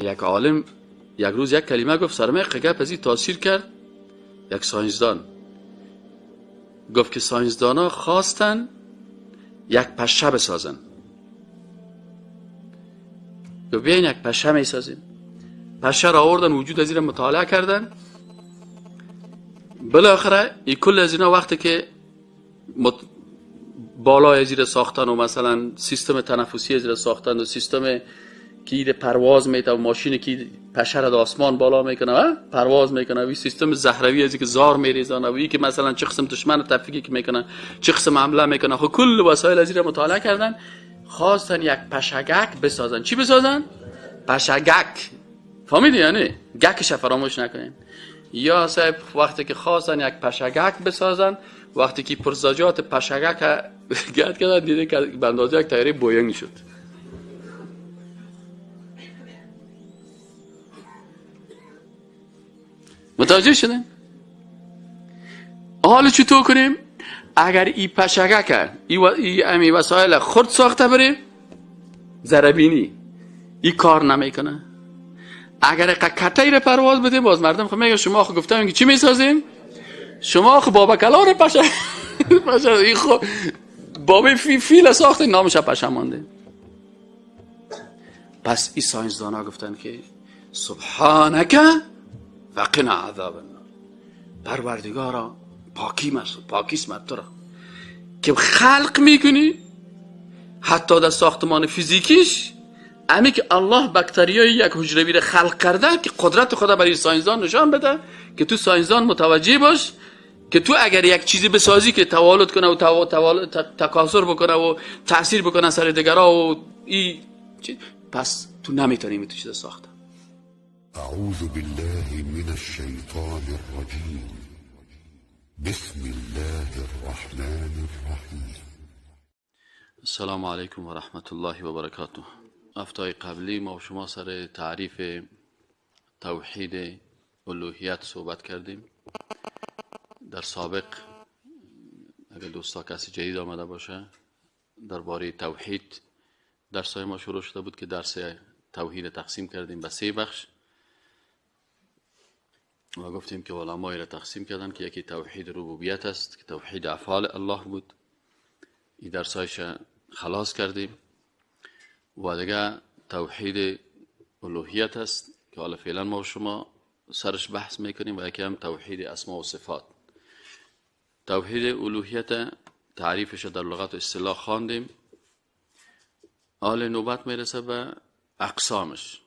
یک عالم یک روز یک کلمه گفت، سرمه گپ از این تاثیر کرد. یک ساینسدان گفت که ساینسدانا خواستن یک پشه بسازن. گفت بیاین یک پشه میسازیم. پشه را آوردن، وجود از این مطالعه کردن. بالاخره این کل از اینا وقتی که بالای از ساختن و مثلا سیستم تنفسی از ساختن و سیستم که پرواز میته و ماشین که پشه را آسمان بالا میکنه پرواز میکنه و این سیستم زهروی از که زار میریزانه و این که مثلا چه قسم دشمن تفکیک که میکنه، چه قسم حمله میکنه، خب کل وسایل از مطالعه کردن. خواستن یک پشگک بسازن. چی بسازن؟ پشگک. فهمیدی؟ یعنی گکش فراموش نکنین. یا صاحب وقتی که خواستن یک پشگک بسازن، وقتی که پرزاجات پشگک گرد کردن، دیده که به اندازه یک تایره بوینگ شد. متوجه شدن؟ حالا چطور کنیم؟ اگر ای پشگک ای امی وسایل خرد ساخته بریم ذره‌بینی ای کار نمیکنه. اگر کته را پرواز بدیم، باز مردم خب میگه شما خب گفتم که چی میسازیم؟ شما خب بابا کلان پشه پشه ای خب بابا فیل ساخته نامش پشه مانده. پس این ساینسدانا گفتن که سبحانک و قنا عذاب النار، پروردگارا پاکی مست پاکیست تو را که خلق میکنی، حتی در ساختمان فیزیکیش امی که الله بکتریای یک حجروی را خلق کرده که قدرت خدا برای ساینسدان نشان بده که تو ساینسدان متوجه باش که تو اگر یک چیزی بسازی که توالد کنه و تکاثر بکنه و تاثیر بکنه سر دیگرا و ای پس تو نمیتونی تو چیز ساخته. اعوذ بالله من الشیطان الرجیم، بسم الله الرحمن الرحیم. السلام علیکم و رحمت الله و برکاته. هفته‌های قبلی ما و شما سر تعریف توحید الوهیت صحبت کردیم. در سابق اگر دوستا کسی جدید آمده باشه درباره توحید درسای ما شروع شده بود که درس توحید تقسیم کردیم به 3 بخش و گفتیم که علمای را تقسیم کردن که یکی توحید ربوبیت است که توحید افعال الله بود، این درسایش خلاص کردیم، و دیگه توحید الوهیت است که حالا فعلا ما و شما سرش بحث میکنیم، و یکی هم توحید اسما و صفات. توحید الوهیت تعریفش در لغت و اصطلاح خواندیم. حال نوبت میرسه به اقسامش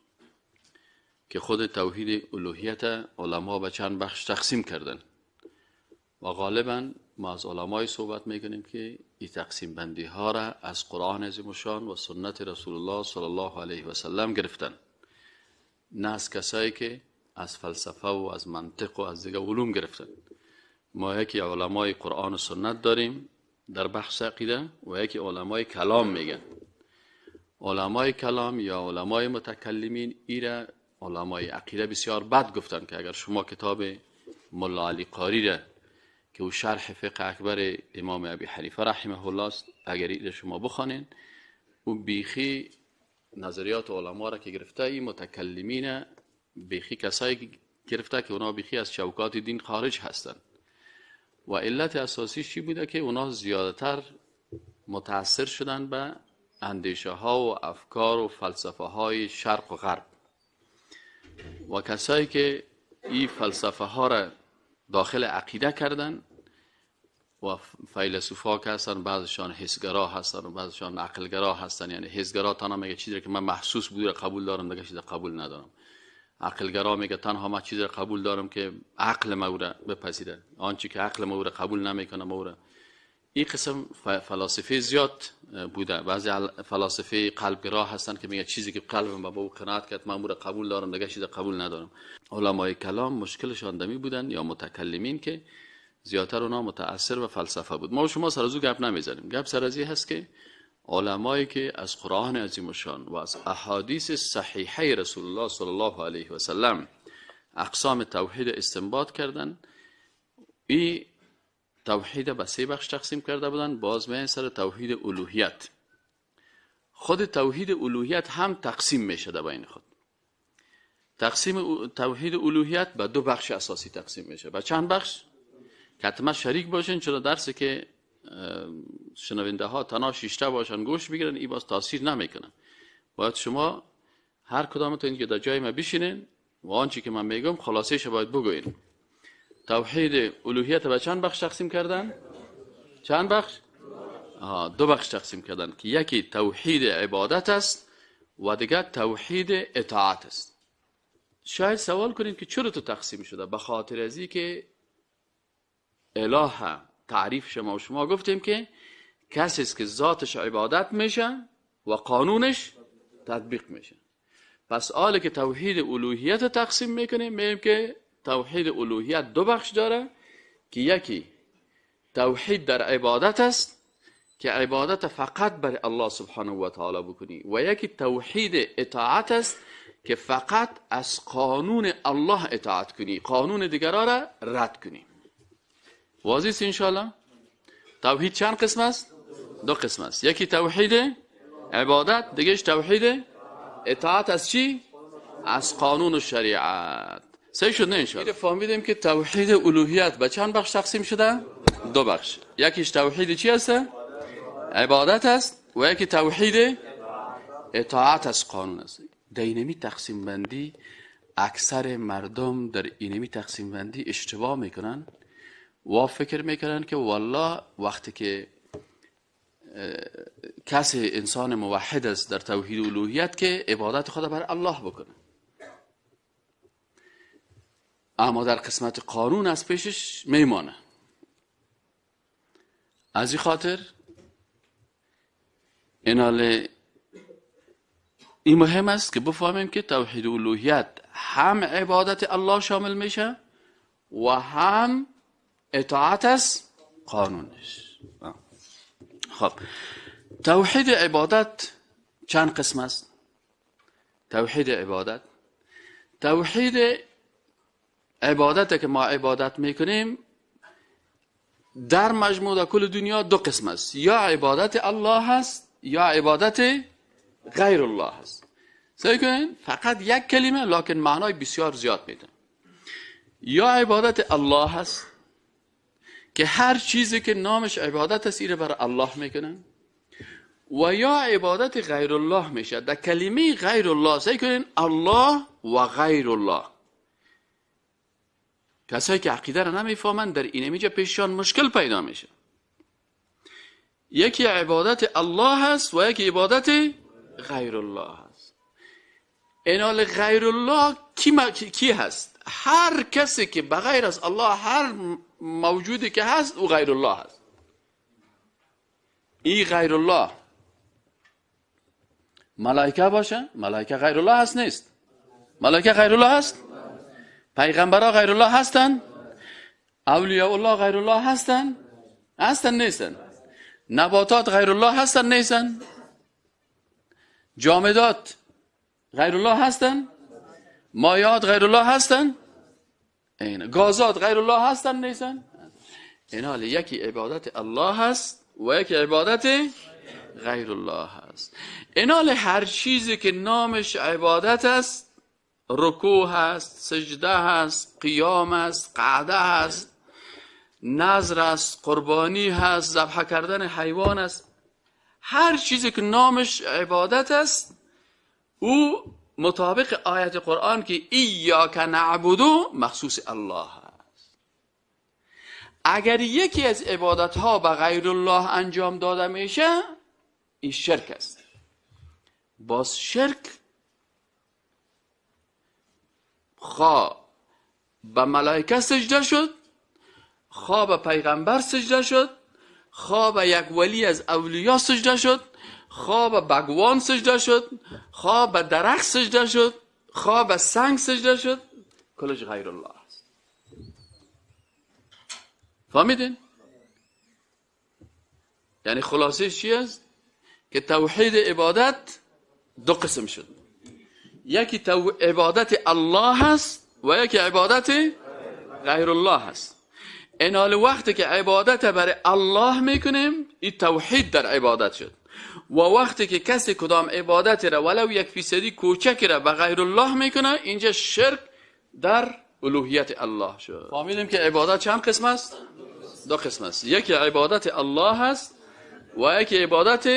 که خود توحید الوهیت علما به چند بخش تقسیم کردن و غالبا ما از علمای صحبت میکنیم که این تقسیم بندی ها را از قرآن عظیم الشان و سنت رسول الله صلی الله علیه و سلم گرفتن، نه از کسایی که از فلسفه و از منطق و از دیگه علوم گرفتن. ما یکی علمای قرآن و سنت داریم در بحث عقیده و یکی علمای کلام میگن. علمای کلام یا علمای متکلمین ایره علمای عقیده بسیار بد گفتن که اگر شما کتاب ملا علی قاری را که او شرح فقه اکبر امام ابی حنیفه رحمه الله است، اگر ایره شما بخوانین، او بیخی نظریات علما را که گرفته، این متکلمین بیخی کسایی گرفته که اونا بیخی از چوکات دین خارج هستند. و علت اساسیش چی بوده؟ که اونا زیادتر متاثر شدن به اندیشه ها و افکار و فلسفه های شرق و غرب، و کسایی که این فلسفه ها را داخل عقیده کردن و فیلسوفا که هستن بعضشان حسگرا هستن و بعضشان عقلگرا هستن. یعنی حسگرا تنها میگه چیزی که من محسوس بوده قبول دارم، دیگه چیز قبول ندارم. عقلگرا میگه تنها من چیزی قبول دارم که عقل ما را بپذیره، آنچه که عقل ما را قبول نمیکنه ما را. این قسم فلاسفه زیاد بوده. بعضی فلاسفه قلبگرا هستن که میگه چیزی که قلبم به او قناعت کرد من او را قبول دارم، دیگه چیز قبول ندارم. علمای کلام مشکلشان دمی بودن یا متکلمین که زیادتر اونا متاثر به فلسفه بود. ما و شما سر از او گپ نمیزنیم. گپ سر از این هست که علمایی که از قرآن عظیم الشان و از احادیث صحیحه رسول الله صلی الله علیه و سلم اقسام توحید استنباط کردن، این توحید به 3 بخش تقسیم کرده بودن. باز می سر توحید الوهیت. خود توحید الوهیت هم تقسیم می شده بین خود. تقسیم توحید الوهیت به دو بخش اساسی تقسیم میشه. به چند بخش؟ که حتما شریک باشین، چرا درسی که شنونده ها تنها شیشته باشن گوش بگیرن این باز تاثیر نمیکنه. باید شما هر کدامتون که در جای ما بشینین و آنچه که من میگم خلاصه ش باید بگوین. توحید الوهیت به چند بخش تقسیم کردن؟ چند بخش؟ دو بخش تقسیم کردن که یکی توحید عبادت است و دیگر توحید اطاعت است. شاید سوال کنیم که چرا تو تقسیم شده؟ به خاطر از که اله تعریف شما و شما گفتیم که کسی است که ذاتش عبادت میشه و قانونش تطبیق میشه. پس آله که توحید الوهیت تقسیم میکنیم، میگیم که توحید الوهیت دو بخش داره که یکی توحید در عبادت است که عبادت فقط بر الله سبحانه و تعالی بکنی، و یکی توحید اطاعت است که فقط از قانون الله اطاعت کنی، قانون دیگران را رد کنی. واضح است انشاءالله؟ توحید چند قسم است؟ دو قسم است. یکی توحید عبادت، دیگهش توحید اطاعت از چی؟ از قانون و شریعت. صحیح شد نه انشاءالله؟ فهمیدیم که توحید الوهیت به چند بخش تقسیم شده؟ دو بخش. یکیش توحید چی است؟ عبادت است، و یکی توحید اطاعت از قانون است. در اینمی تقسیم بندی اکثر مردم در اینمی تقسیم بندی اشتباه میکنن و فکر میکنن که والله وقتی که کسی انسان موحد است در توحید الوهیت که عبادت خود بر الله بکنه، اما در قسمت قانون از پیشش میمانه. از این خاطر این مهم است که بفهمیم که توحید الوهیت هم عبادت الله شامل میشه و هم اطاعت از قانونش. خب توحید عبادت چند قسم است؟ توحید عبادت، توحید عبادت که ما عبادت میکنیم در مجموع در کل دنیا دو قسم است، یا عبادت الله هست یا عبادت غیر الله هست. سعی کنین فقط یک کلمه لکن معنای بسیار زیاد میده. یا عبادت الله هست که هر چیزی که نامش عبادت است ایره بر الله میکنن، و یا عبادت غیر الله میشه. در کلمه غیر الله سعی کنین الله و غیر الله، کسایی که عقیده را نمیفهمند در اینمیجا پیششان مشکل پیدا میشه. یکی عبادت الله هست و یکی عبادت غیر الله هست. اینال غیر الله کی هست؟ هر کسی که بغیر از الله، هر موجودی که هست او غیر الله هست. ای غیر الله ملائکه باشه، ملائکه غیر الله هست نیست؟ ملائکه غیر الله هست؟ پیغمبرها غیر الله هستن؟ اولیاء الله غیر الله هستن؟ هستن نیستن؟ نباتات غیر الله هستن نیستن؟ جامدات غیر الله هستن؟ مایعات غیر الله هستن؟ گازات غیر الله هستن نیستن؟ اینا یکی عبادت الله هست و یکی عبادت غیر الله هست. اینا هر چیزی که نامش عبادت است، رکوع هست، سجده هست، قیام هست، قعده هست، نذر است، قربانی هست، ذبح کردن حیوان است، هر چیزی که نامش عبادت است او مطابق آیت قرآن که ایاک نعبد مخصوص الله است. اگر یکی از عبادت ها به غیر الله انجام داده میشه این شرک است. باز شرک خواه به ملائکه سجده شد، خواه به پیغمبر سجده شد، خواه به یک ولی از اولیا سجده شد، خواه به بگوان سجده شد، خواه به درخت سجده شد، خواه به سنگ سجده شد، کلش غیر الله است. فهمیدین؟ یعنی خلاصه چی است؟ که توحید عبادت دو قسم شد. یکی عبادت الله هست و یکی عبادت غیر الله هست. اینال وقتی که عبادت برای الله میکنیم این توحید در عبادت شد. و وقتی که کسی کدام عبادت را ولو یک فیصدی کوچک را به غیر الله میکنه، اینجا شرک در الوهیت الله شد. فهمیدیم که عبادت چند قسم است؟ دو قسم است. یکی عبادت الله است و یکی عبادت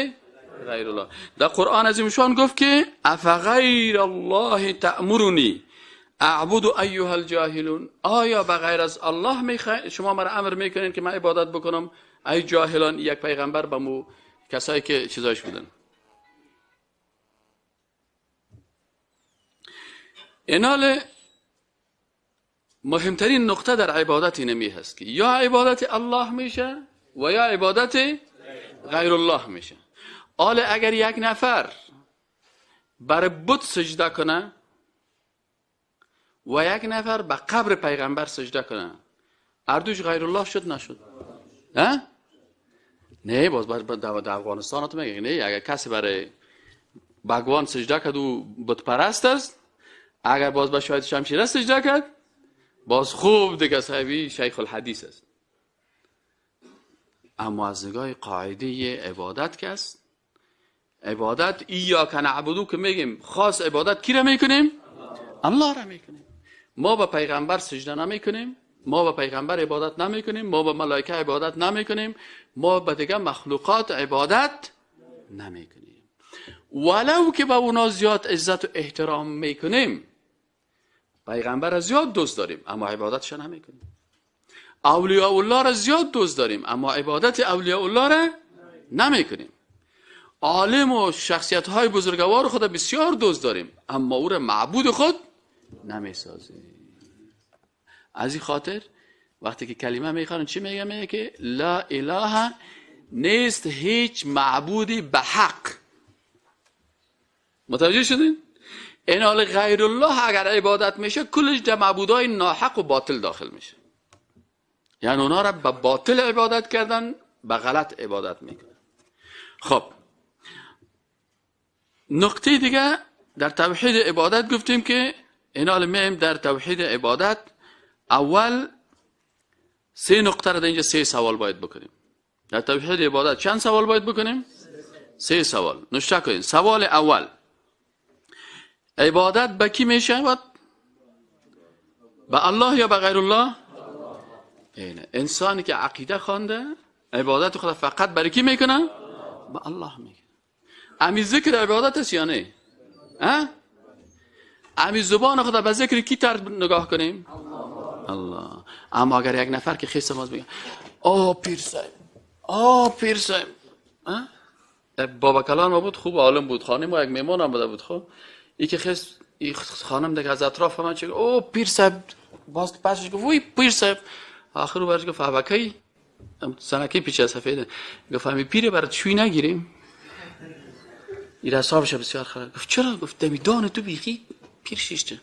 غیر الله. در قرآن عظیمشان گفت که افغیر الله تأمرنی اعبد ایها الجاهلون. آیا به غیر از الله شما مرا امر میکنین که من عبادت بکنم ای جاهلان؟ یک پیغمبر به مو کسایی که چیزایش بودن. اینال مهمترین نقطه در عبادت اینمی هست که یا عبادت الله میشه و یا عبادت غیر الله میشه. حالا اگر یک نفر بر بت سجده کنه و یک نفر به قبر پیغمبر سجده کنه، اردوش غیر الله شد نشد؟ ها؟ نه، باز در افغانستان تو میگه نه، اگر کسی برای بگوان سجده کرد و بت پرست است، اگر باز به شاهد شمشیره سجده کرد باز خوب دیگه صاحبی شیخ الحدیث است. اما از نگاه قاعده عبادت که است، عبادت ایاک نعبدو که میگیم خاص عبادت کی را میکنیم؟ الله را میکنیم. ما به پیغمبر سجده نمیکنیم، ما به پیغمبر عبادت نمیکنیم، ما به ملائکه عبادت نمیکنیم، ما به دیگه مخلوقات عبادت نمیکنیم. ولو که به اونا زیاد عزت و احترام میکنیم، پیغمبر را زیاد دوست داریم اما عبادتش نمیکنیم. اولیاء الله را زیاد دوست داریم اما عبادت اولیاء الله را نمیکنیم. عالم و شخصیت های بزرگوار خود بسیار دوست داریم اما او را معبود خود نمیسازیم. از این خاطر وقتی که کلمه میخوانن چی میگه؟ میگه که لا اله نیست هیچ معبودی به حق. متوجه شدین؟ این حال غیر الله اگر عبادت میشه کلش در معبودای ناحق و باطل داخل میشه. یعنی اونا را به باطل عبادت کردن، به غلط عبادت میکنن. خب نقطه دیگه در توحید عبادت گفتیم که این حال میایم در توحید عبادت اول سه نقطه را در اینجا سه سوال باید بکنیم. در توحید عبادت چند سوال باید بکنیم؟ سه سوال. نشته کنیم. سوال اول، عبادت به کی می شود؟ به الله یا به غیر الله؟ اینه. انسانی که عقیده خوانده عبادت خود فقط برای کی میکنه؟ به الله میکنه. امی ذکر عبادت است یا نه؟ امی زبان خود به ذکر کی تر نگاه کنیم؟ الله. اما اگر یک نفر که خیس نماز میگه آه پیر صاحب، آه پیر صاحب، بابا کلان ما بود، خوب عالم بود، خانم ما یک میمان هم بوده بود. خب ای که خیس خانم دیگه از اطراف من چه او پیر صاحب، باز پسش گفت وای پیر صاحب، آخر رو برش گفت هوکی سنکی پیچه سفیده، گفت همی پیره برات شوی نگیریم. این اعصابش بسیار خراب. گفت چرا؟ گفت دمیدان تو بیخی پیر شیشته.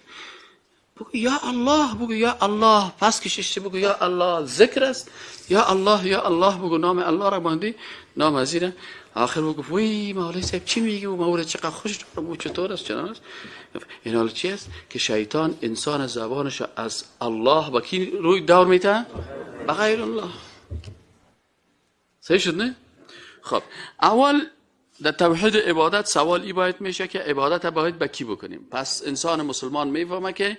بگو یا الله، بگو یا الله، پس کشیشته بگو یا الله، ذکر است، یا الله یا الله، بگو نام الله را باندی نام ازیره. آخر بگو وی مولوی صاحب چی میگی؟ و مولوی چقدر خوش دارم، چطور است، چنان است. این حال چی است که شیطان انسان زبانش از الله با کی روی دور میته؟ به غیر الله. صحیح شد نه؟ خب اول در توحید عبادت سوال ای باید میشه که عبادت باید به کی بکنیم. پس انسان مسلمان میفهمه که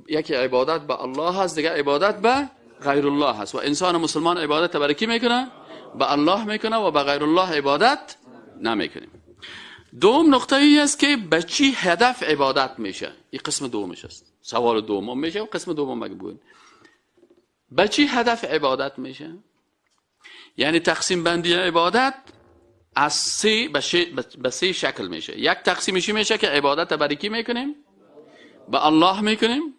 یکی عبادت به الله هست، دیگه عبادت به غیر الله هست. و انسان مسلمان عبادت برای کی میکنه؟ به الله میکنه و به غیر الله عبادت نمیکنیم. دوم نقطه ای است که به چی هدف عبادت میشه. این قسم دومش است، سوال دوم میشه و قسم دوم مگه بگوین به چی هدف عبادت میشه؟ یعنی تقسیم بندی عبادت از سه به سه شکل میشه. یک تقسیمشی میشه که عبادت برای کی میکنیم؟ به الله میکنیم.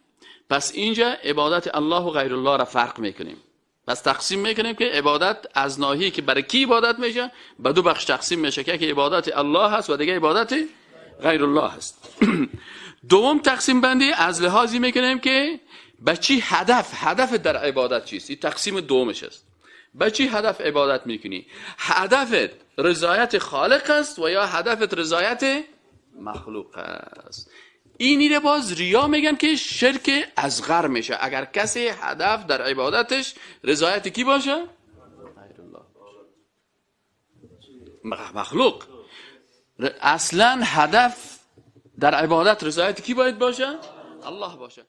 پس اینجا عبادت الله و غیر الله را فرق میکنیم. پس تقسیم میکنیم که عبادت از ناحیه که برای کی عبادت میشه به دو بخش تقسیم میشه که یکی عبادت الله هست و دیگه عبادت غیر الله هست. دوم تقسیم بندی از لحاظی میکنیم که به چی هدف، هدف در عبادت چیست؟ این تقسیم دومش است. به چی هدف عبادت میکنی؟ هدفت رضایت خالق است و یا هدفت رضایت مخلوق است. اینی رو باز ریا میگن که شرک اصغر میشه اگر کسی هدف در عبادتش رضایت کی باشه؟ غیر الله باشه. مخلوق. اصلا هدف در عبادت رضایت کی باید باشه؟ الله باشه.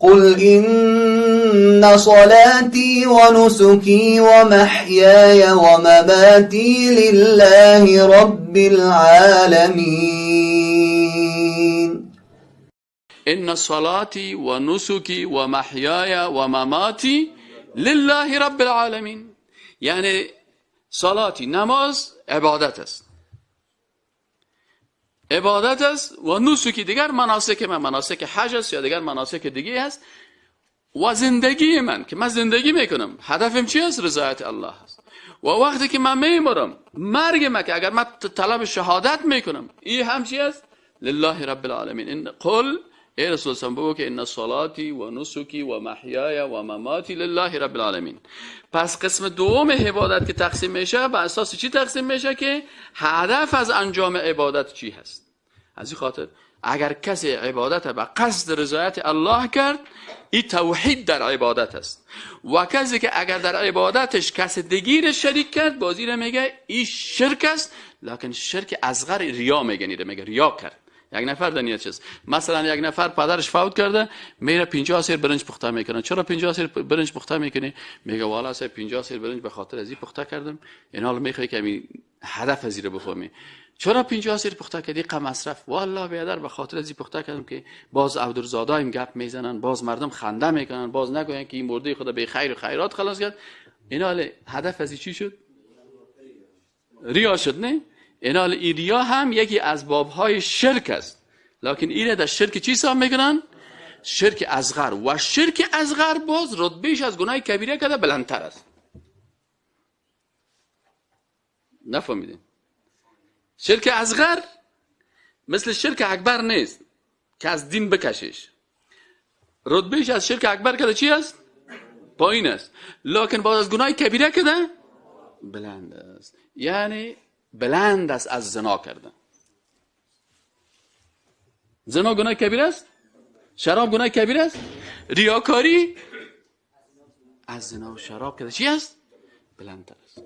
قل إن صلاتي ونسكي ومحياي ومماتي لله رب العالمين. إن صلاتي ونسكي ومحياي ومماتي لله رب العالمين. یعنی صلاتی، نماز عبادت است، عبادت است، و نسکی دیگر مناسک من، مناسک حج است یا دیگر مناسک دیگه است، و زندگی من که من زندگی میکنم هدفم چی است؟ رضایت الله است. و وقتی که من میمرم، مرگ من که اگر من طلب شهادت میکنم، این هم چی است؟ لله رب العالمین. این قل ای رسول الله بگو که ان صلاتی و نسکی و محیای و مماتی لله رب العالمین. پس قسم دوم عبادت که تقسیم میشه به اساس چی تقسیم میشه؟ که هدف از انجام عبادت چی هست. از این خاطر اگر کسی عبادت به قصد رضایت الله کرد، این توحید در عبادت است. و کسی که اگر در عبادتش کس دیگری شریک کرد، بازی را میگه این شرک است، لکن شرک اصغر ریا میگه، میگه ریا کرد. یک نفر در نیت چیز، مثلا یک نفر پدرش فوت کرده، میره 50 سیر برنج پخته میکنه. چرا 50 سیر برنج پخته میکنی؟ میگه والا سه 50 سیر برنج به خاطر از این پخته کردم. این حال میخوای که می هدف از این بفهمی. چرا 50 سیر پخته کردی؟ قم مصرف. والا بیادر به خاطر از این پخته کردم که باز عبدالزادایم گپ میزنن، باز مردم خنده میکنن، باز نگوین که این مرده خدا به خیر و خیرات خلاص کرد. این حال هدف از این چی شد؟ ریا شد، نه؟ اینال ریا هم یکی از بابهای شرک است، لکن اینه در شرک چی حساب میکنن؟ شرک اصغر. و شرک اصغر باز رتبهش از گناه کبیره کده بلندتر است. نفهمیدین؟ شرک اصغر مثل شرک اکبر نیست که از دین بکشش، رتبهش از شرک اکبر کده چی است؟ پایین است، لکن باز از گناه کبیره کده بلند است. یعنی بلند است از زنا کردن. زنا گناه کبیر است؟ شراب گناه کبیر است؟ ریاکاری از زنا و شراب کرده چی است؟ بلندتر است.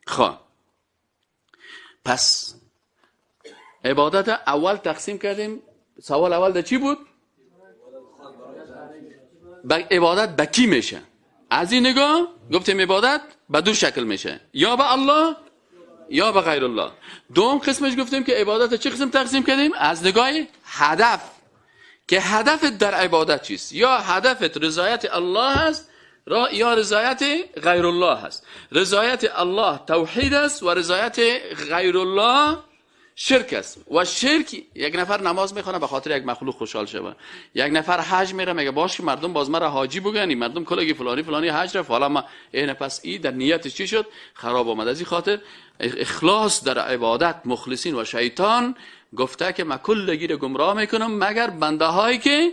خب پس عبادت اول تقسیم کردیم. سوال اول در چی بود؟ عبادت به کی میشه؟ از این نگاه گفتیم عبادت به دو شکل میشه، یا به الله یا به غیر الله. دوم قسمش گفتیم که عبادت چه قسم تقسیم کردیم؟ از نگاه هدف، که هدف در عبادت چیست؟ یا هدفت رضایت الله است یا رضایت غیر الله است. رضایت الله توحید است و رضایت غیر الله شرک است. و شرک، یک نفر نماز میخونه به خاطر یک مخلوق خوشحال شوه، یک نفر حج میره میگه باش که مردم باز مرا حاجی بگن، مردم کلگی فلانی فلانی حج رفت، حالا ما این، پس این در نیتش چی شد؟ خراب آمد. از این خاطر اخلاص در عبادت مخلصین. و شیطان گفته که من کلگی رو گمراه میکنم مگر بنده هایی که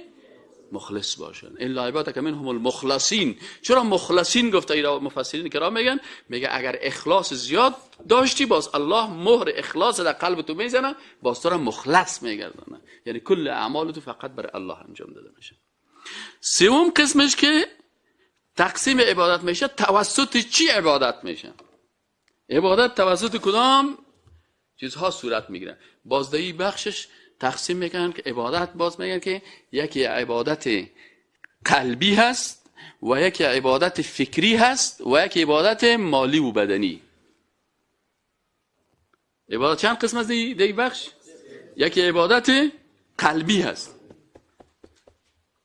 مخلص باشن. الا عبادک منهم المخلصین. چرا مخلصین گفته؟ ایرا مفسرین کرام میگن، میگه اگر اخلاص زیاد داشتی باز الله مهر اخلاص در قلب تو میزنه، باز تو را مخلص میگردانه. یعنی کل اعمال تو فقط برای الله انجام داده میشه. سوم قسمش که تقسیم عبادت میشه توسط چی عبادت میشه؟ عبادت توسط کدام چیزها صورت میگیره؟ بازدهی بخشش تقسیم میکنن که عبادت، باز میگن که یکی عبادت قلبی هست و یکی عبادت فکری هست و یکی عبادت مالی و بدنی. عبادت چند قسم از دی بخش؟ یکی عبادت قلبی هست،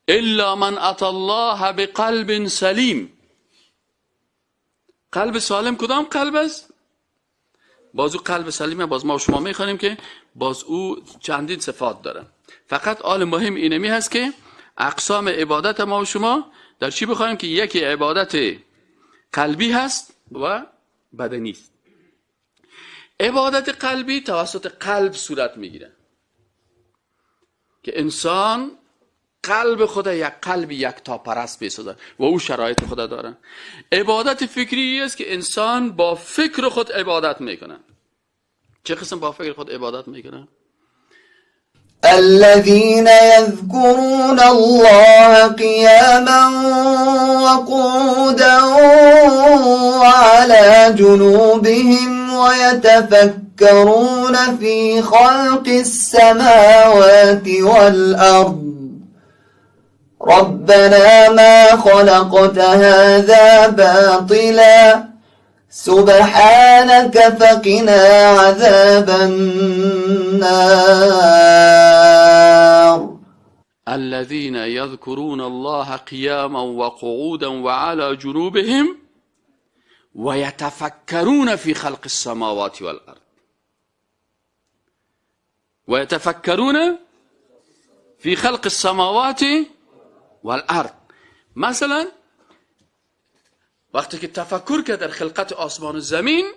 الا من اتی الله بقلب سلیم. قلب سالم کدام قلب است؟ باز او قلب سلیمه، باز ما شما میخوانیم که باز او چندین صفات داره. فقط آل مهم اینمی هست که اقسام عبادت ما و شما در چی بخوایم که یکی عبادت قلبی هست و بدنی است. عبادت قلبی توسط قلب صورت میگیره که انسان قلب خود یک قلب یک تا پرست بسازه و او شرایط خود داره. عبادت فکری است که انسان با فکر خود عبادت میکنه. چه قسم با فکر خود عبادت میکنه؟ الذين يذكرون الله قياما وقعودا وعلى جنوبهم ويتفكرون في خلق السماوات والأرض ربنا ما خلقت هذا باطلا سبحانك فقنا عذاب النار. الذين يذكرون الله قياما وقعودا وعلى جنوبهم ويتفكرون في خلق السماوات والأرض. ويتفكرون في خلق السماوات والارض. مثلا وقتی که تفکر که در خلقت آسمان و زمین،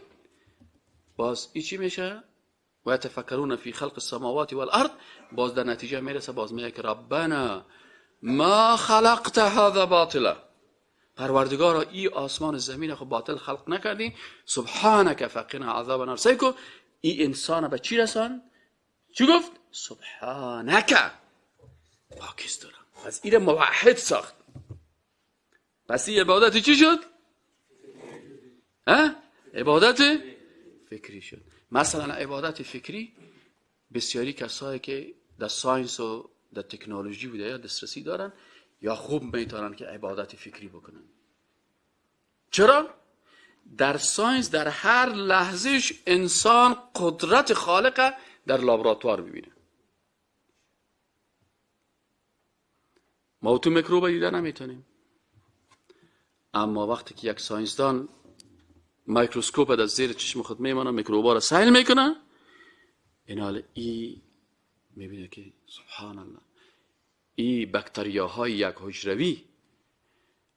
باز ای چی میشه؟ و یتفکرون فی خلق السماوات والارض، باز در نتیجه میرسه، باز میگه که ربنا ما خلقت هذا باطلا، پروردگارا ای آسمان و زمین خو باطل خلق نکردی، سبحانك فقنا عذاب النار. سیکو ای انسان به چی رسان؟ چی گفت؟ سبحانك، پاکیست دارم. پس این موحد ساخت. پس این عبادت چی شد؟ ها؟ عبادت فکری شد. مثلا عبادت فکری بسیاری کسایی که در science و در تکنولوژی بوده یا دسترسی دارن یا خوب میتونن که عبادت فکری بکنن. چرا؟ در science در هر لحظهش انسان قدرت خالق در لابراتوار میبینه. ما تو میکروب دیده نمیتونیم، اما وقتی که یک ساینسدان میکروسکوپ در زیر چشم خود میمانه، میکروبا را سیل میکنه، این حال ای میبینه که سبحان الله، ای بکتریاهای یک حجروی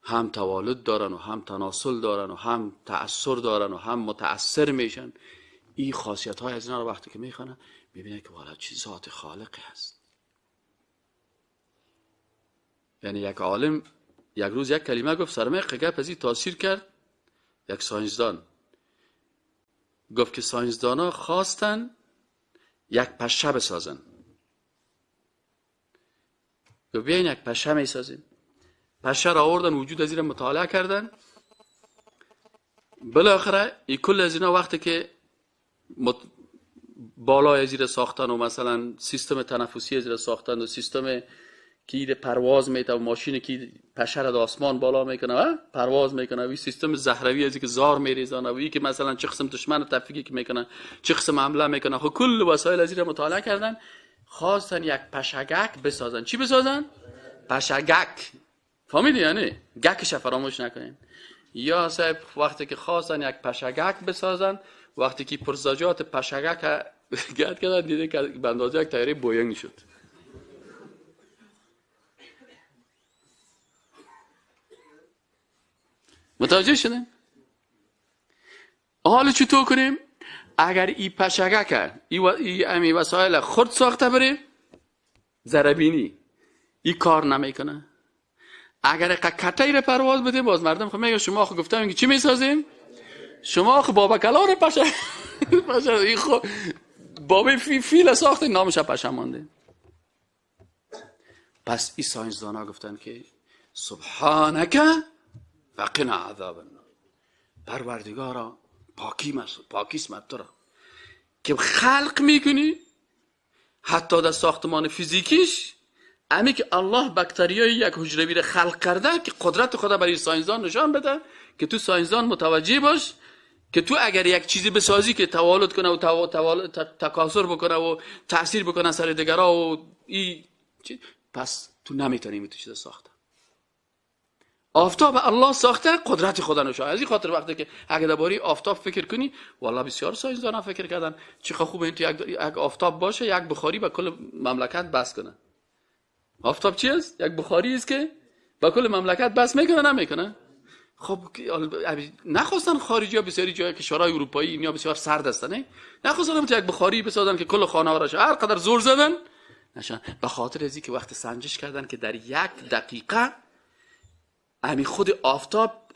هم توالد دارن و هم تناسل دارن و هم تأثر دارن و هم متأثر میشن. ای خاصیت های از اینا رو وقتی که میخوانه میبینه که والا چه ذات خالقی هست. یعنی یک عالم یک روز یک کلمه گفت، سرمه گپ از این تاثیر کرد. یک ساینسدان گفت که ساینسدانا خواستن یک پشه بسازن. گفت بیاین یک پشه میسازیم. پشه را آوردن، وجود از این مطالعه کردن. بالاخره ای کل از اینا وقتی که بالای از این ساختن و مثلا سیستم تنفسی از این ساختن و سیستم که پرواز میته و ماشین که پشه را در آسمان بالا میکنه و پرواز میکنه و این سیستم زهروی از که زار میریزانه و این که مثلا چه قسم دشمن تفکیک که میکنه، چه قسم حمله میکنه، خب کل وسایل از این مطالعه کردن. خواستن یک پشگک بسازن. چی بسازن؟ پشگک. فهمیدی؟ یعنی گکش فراموش نکنین. یا صاحب وقتی که خواستن یک پشگک بسازن، وقتی که پرزاجات پشگک گرد کردن، دیده که به اندازه یک تایره بوینگ شد. متوجه شدیم؟ حالا چطور کنیم؟ اگر ای پشگک ای امی وسایل خرد ساخته بره ذره‌بینی ای کار نمیکنه. اگر کته را پرواز بده، باز مردم خب میگه شما خب گفتم که چی میسازیم؟ شما خب بابا کلا رو پشه پشه ای خب بابا فیل ساخته، نامش پشه مانده. پس ای ساینسدانا گفتن که سبحانک وقنا عذاب النار، پروردگارا پاکیست تو را که خلق میکنی، حتی در ساختمان فیزیکیش امی که الله بکتریای یک حجروی را خلق کرده که قدرت خدا برای ساینسدان نشان بده که تو ساینسدان متوجه باش که تو اگر یک چیزی بسازی که توالد کنه و تکاثر بکنه و تاثیر بکنه سر دیگرا و ای پس تو نمیتونی تو چیز ساخته. آفتاب الله ساخته، قدرت خدا نشان. از این خاطر وقتی که اگه درباره آفتاب فکر کنی، والله بسیار ساینسدانا فکر کردن چه خوبه این تو یک آفتاب باشه، یک بخاری به کل مملکت بس کنه. آفتاب چی است؟ یک بخاری است که با کل مملکت بس میکنه نمیکنه؟ خب نخواستن خارجی ها، بسیاری جای کشورهای اروپایی اینا بسیار سرد هستن، نه؟ نخواستن هم یک بخاری بسازن که کل خانه ها را هر قدر زور زدن نشن. به خاطر از اینکه وقت سنجش کردن که در یک دقیقه همین خود آفتاب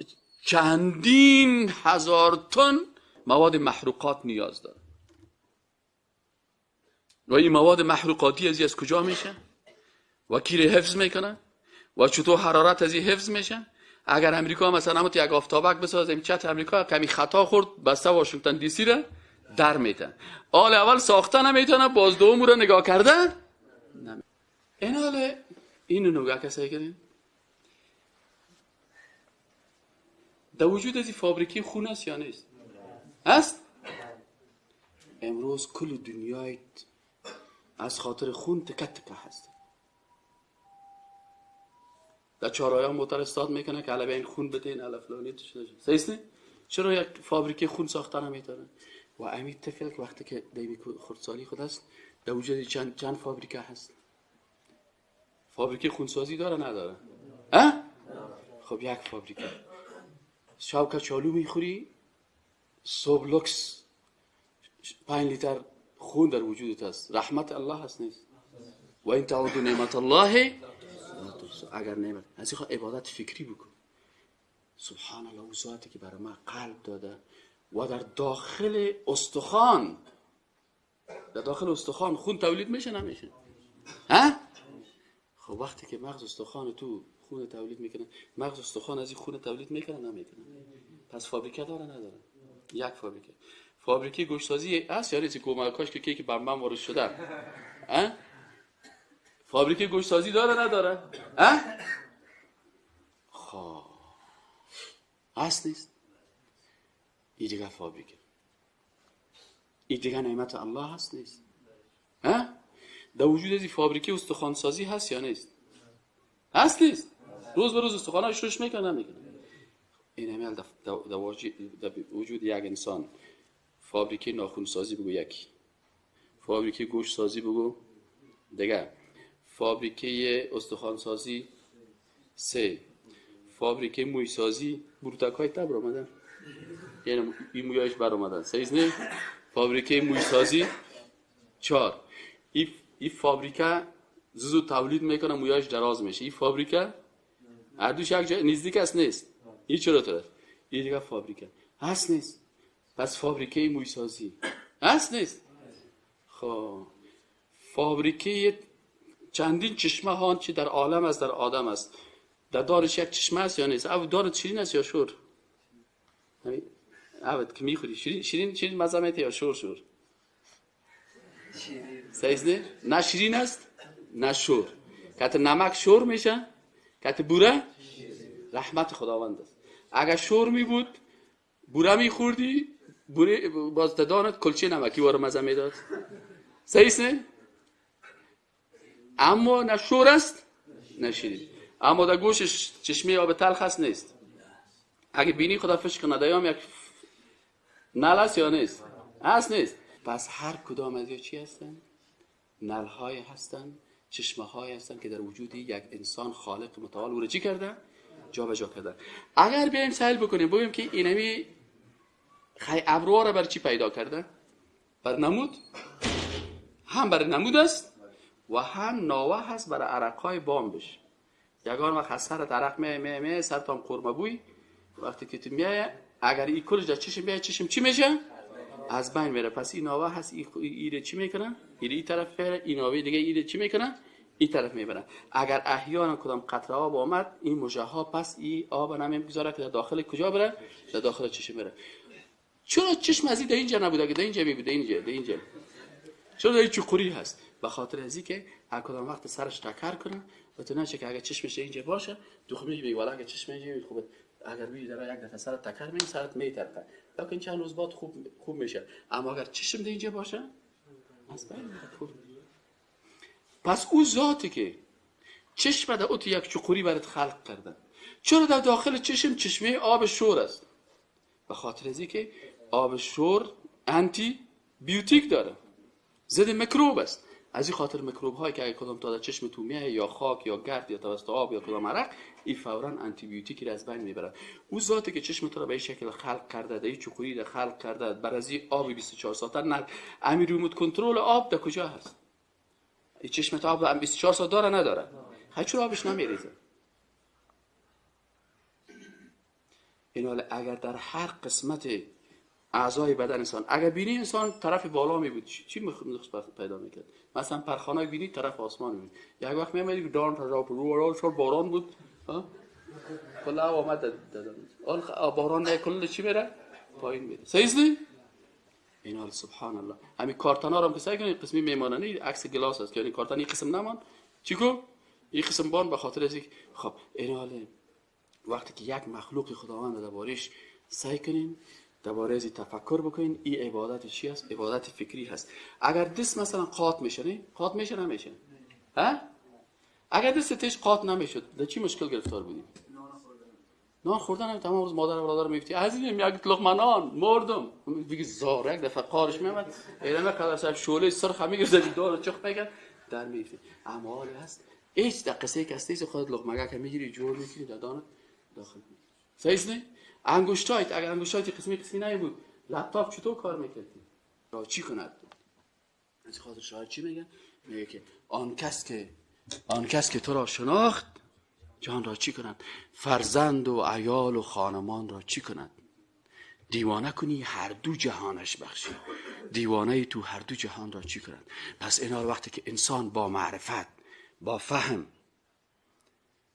چندین هزار تن مواد محروقات نیاز داره و این مواد محروقاتی از کجا میشه و کی حفظ میکنه و چطور حرارت از این حفظ میشه. اگر امریکا مثلا همون یک آفتابک بسازیم، چت امریکا کمی خطا خورد، بسته واشنگتن دی سی را در میتن. آل اول ساخته نمیتونه، باز دوم رو نگاه کرده نمی. این حال اینو نگاه کسایی کردین در وجود از این فابریکی خون است یا نیست؟ هست؟ امروز کل دنیای از خاطر خون تکه تکه هست. در چهارراه موتر استاد میکنه که علاوه این خون بده، این فلانی تو شده. صحیح؟ چرا یک فابریکه خون ساخته نمیتونه؟ و امید طفل که وقتی که دیمی خردسالی خود است، در وجود چند فابریکه هست. فابریکه خونسازی داره نداره؟ اه؟ خب یک فابریکه. شب که چالو میخوری، صبح لکس 5 لیتر خون در وجودت است. رحمت الله هست نیست؟ و این تعود نعمت الله، اگر نعمت از این عبادت فکری بکن. سبحان الله، او ذاتی که برای من قلب داده و در داخل استخوان، در داخل استخوان خون تولید میشه نمیشه؟ ها؟ خب وقتی که مغز استخوان تو خون تولید میکنه، مغز استخوان از این خون تولید میکنه نمیکنه؟ پس فابریکه داره نداره؟ یک فابریکه. فابریکه گوشتسازی هست یا نیست؟ کمکاش که کیک بمبم وارد شده. ها؟ فابریکه گوشتسازی داره نداره؟ ها؟ خب هست نیست؟ این دیگه فابریکه، این دیگه نعمت الله هست نیست؟ ها؟ در وجود از این فابریکه استخوانسازی هست یا نیست؟ هست نیست؟ روز به روز استخوان‌هاش رشد میکنه نمیکنه؟ این عمل در وجود یک انسان فابریکه ناخنسازی بگو یکی، فابریکه گوشت سازی بگو دیگه، فابریکه استخوانسازی سه، فابریکه موی سازی، بروتک های تبر آمدن، یعنی این مویایش بر آمدن، صحیح نه؟ فابریکه موی سازی 4. این فابریکه زود تولید میکنه، مویایش دراز میشه. این فابریکه هر دوش یک جای نزدیک است نیست؟ این چرا طرف؟ این دیگه فابریکه هست نیست؟ پس فابریکه موی سازی هست نیست؟ خب فابریکه چندین چشمه ها چی در عالم است، در آدم است. در دارش یک چشمه است یا نیست؟ او دارت شیرین است یا شور؟ همین او که میخوری شیرین شیرین شیرین مزه میده یا شور شور؟ شیرین. صحیح نه؟ نه شیرین است نه شور. کت نمک شور میشه، کت بوره رحمت خداوند است. اگر شور می بود بوره میخوردی، بوره باز دانت کلچه نمکی وارو مزه میداد. صحیح نه؟ اما نه شور است نه شیرین. اما در گوشش چشمه آب تلخ هست نیست؟ اگه بینی خدا فش کنه دیام یک نل است یا نیست؟ هست نیست؟ پس هر کدام از یا چی هستن؟ نلهای هستن، چشمه های هستن که در وجود یک انسان خالق متعال او رو چی کرده؟ جا به جا کرده. اگر بیایم سهل بکنیم بگیم که اینمی خی ابروها را بر چی پیدا کرده؟ بر نمود، هم بر نمود است و هم ناوه هست برای عرقهای بامبش. یگان وقت از سرت عرق می می می سرتام قرمه بوی، وقتی که تو میای اگر این کلش در چشم بیای چشم چی میشه؟ از بین میره. پس این ناوه هست، ایره چی میکنه؟ ایره این طرف میره، این ناوه دیگه ایره چی میکنه؟ این طرف میبره. اگر احیانا کدام قطره آب آمد، این مژه ها پس این آب نمیگذاره که در داخل کجا بره؟ در داخل چشم بره. چرا چشم از این در اینجا نبوده؟ در اینجا میبوده، اینجا، در اینجا. چرا در این چقوری هست؟ به خاطر از اینکه هر کدام وقت سرش تکر کنه و تو نشه که اگر چشمش اینجا باشه تو خب میگی والا اگر چشم اینجا خوبه، اگر بی در یک دفعه سرت تکر می سرت میترکه، لیکن چند روز بعد خوب میشه. اما اگر چشم در اینجا باشه از بین میره. پس او ذاتی که چشم در اوت یک چقوری برات خلق کرده، چرا در داخل چشم چشمه آب شور است؟ به خاطر از اینکه آب شور انتی بیوتیک داره، ضد میکروب است. از این خاطر میکروب هایی که اگه کدام تا در چشم تو میای یا خاک یا گرد یا توسط آب یا کدام عرق، این فوراً انتی بیوتیک را از بین میبره. او ذاتی که چشم تو را به این شکل خلق کرده، در این چقوری را خلق کرده، بر از این آب 24 ساعته نه، امیر remote control آب در کجا هست؟ این چشم تو آب 24 ساعت داره نداره؟ خیلی چرا آبش نمیریزه؟ این حال اگر در هر قسمت اعضای بدن انسان، اگر بینی انسان طرف بالا می بود چی پیدا میکرد؟ مثلا پرخانه بینی طرف آسمان می بود. یک وقت می آمدی که دارن تجاپ رو رو چون باران بود، ها؟ کل آمد دادن. باران نه کل چی میره؟ پایین میره. صحیح است؟ این حال سبحان الله. همین کارتنا رو هم که سعی کنید قسمی میمانه، عکس گلاس است که یعنی کارتن این قسم نمان. چی کو؟ این قسم بان به خاطر از خب این حال وقتی که یک مخلوق خداوند دربارش سعی کنین درباره از تفکر بکنین، این عبادت چی است؟ عبادت فکری هست. اگر دست مثلا قاط میشه، نه؟ قاط میشه نمیشه؟ ها؟ اگر دست تیش قاط نمیشد، در چی مشکل گرفتار بودیم؟ نان خوردن هم تمام روز مادر و برادر میگفتی عزیزم یک لقمه نان مردم، میگه زار یک دفعه قارش میامد، اینم قدر صاحب شعله سرخ میگرفت دار چخ میکرد در میفتی. اما حال هست هیچ دقیقه که هستی خودت لقمه که میگیری جور میکنی در دانت داخل میکنی. صحیح نه؟ انگشتایت اگر انگشتایت قسمی قسمی نبود لپتاپ چطور کار میکردی؟ را چی کند؟ از خاطر شاعر چی میگه؟ میگه که آن کس که تو را شناخت جان را چی کند؟ فرزند و عیال و خانمان را چی کند؟ دیوانه کنی هر دو جهانش بخشی، دیوانه تو هر دو جهان را چی کند؟ پس اینا وقتی که انسان با معرفت، با فهم،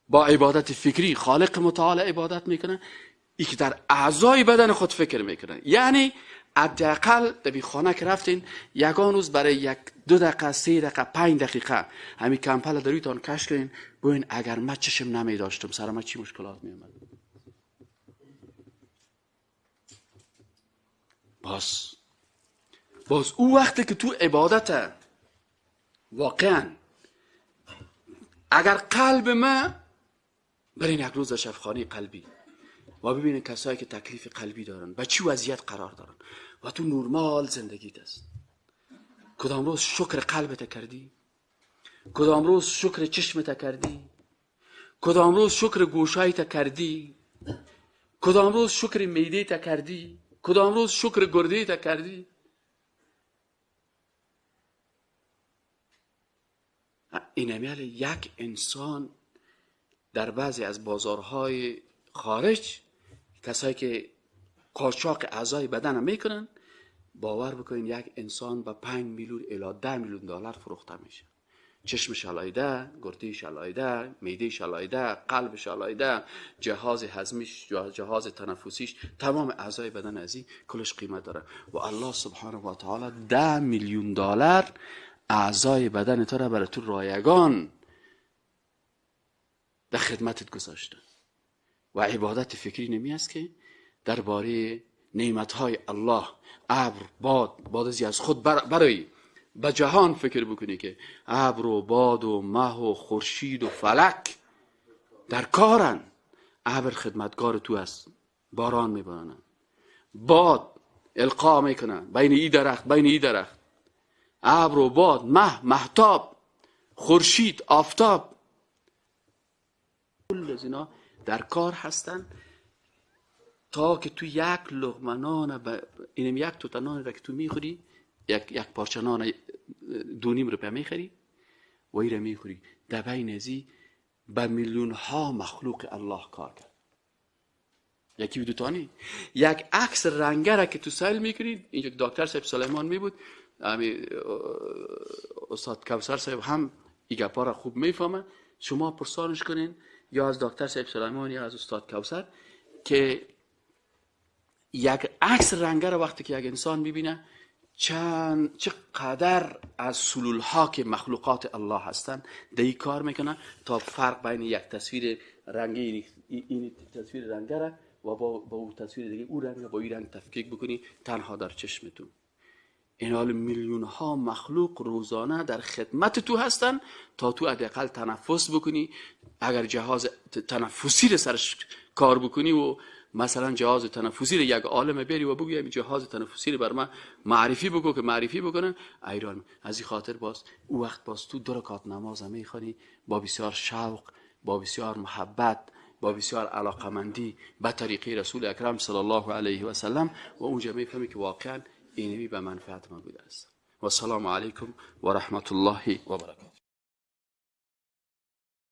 با عبادت فکری خالق متعال عبادت میکنه، ای که در اعضای بدن خود فکر میکنه، یعنی حداقل در خانه که رفتین یگان روز برای 1 2 دقیقه 3 دقیقه 5 دقیقه همین کمپل در رویتان کش کنین، ببین اگر من چشم نمی داشتم سر من چی مشکلات می آمد. باز او وقتی که تو عبادت واقعا اگر قلب من برین یک روز شفخانه قلبی و ببینید کسایی که تکلیف قلبی دارن با چی وضعیت قرار دارن و تو نورمال زندگیت است. کدام روز شکر قلبت کردی؟ کدام روز شکر چشمت کردی؟ کدام روز شکر گوشایت کردی؟ کدام روز شکر معده‌ت کردی؟ کدام روز شکر گرده‌ت کردی؟ این یک انسان در بعضی از بازارهای خارج کسایی که قاچاق اعضای بدن هم میکنن، باور بکنین یک انسان با 5 میلیون الی 10 میلیون دلار فروخته میشه. چشمش علایده، گردهش علایده، معدهش علایده، قلبش علایده، جهاز هضمیش، جهاز تنفسیش، تمام اعضای بدن ازی کلش قیمت داره. و الله سبحانه و تعالی 10 میلیون دلار اعضای بدن تو را برای تو رایگان در خدمتت گذاشته. و عبادت فکری نمی است که درباره نعمت‌های الله، ابر، باد از خود برای به جهان فکر بکنی که ابر و باد و مه و خورشید و فلک در کارن. ابر خدمتگار تو است، باران میبارانه، باد القا میکنه بین ای درخت بین ای درخت، ابر و باد، مه، مهتاب، خورشید، آفتاب، کل از اینا در کار هستن تا که تو یک لقمه نان، اینم یک توته نان را که تو میخوری، یک پارچه نان 2.5 روپیه میخری و ای را میخوری، در بین ازی به میلیون ها مخلوق الله کار کرد. یکی دو تا نی، یک عکس رنگه را که تو سیل میکنی، اینجا دکتر صاحب سلیمان می بود، استاد کوثر صاحب هم این گپا را خوب میفهمه، شما پرسانش کنین یا از دکتر صاحب سلیمان یا از استاد کوثر که یک عکس رنگه را وقتی که یک انسان میبینه چقدر از سلول ها که مخلوقات الله هستند دی کار میکنه تا فرق بین یک تصویر رنگی این تصویر رنگه را و با او تصویر دیگه او رنگ با این رنگ تفکیک بکنی تنها در چشمتون. این حال میلیون ها مخلوق روزانه در خدمت تو هستن تا تو حداقل تنفس بکنی. اگر جهاز تنفسی رو سرش کار بکنی و مثلا جهاز تنفسی رو یک عالم بیاری و بگویی جهاز تنفسی رو بر من معرفی بکن که معرفی بکنه ایران، از این خاطر باز او وقت باز تو 2 رکعت نماز هم میخوانی با بسیار شوق، با بسیار محبت، با بسیار علاقمندی به طریقه رسول اکرم صلی الله علیه و سلم، و اونجا میفهمی که واقعا اینمی به منفعت ما بوده است. و السلام علیکم و رحمت الله و برکاته.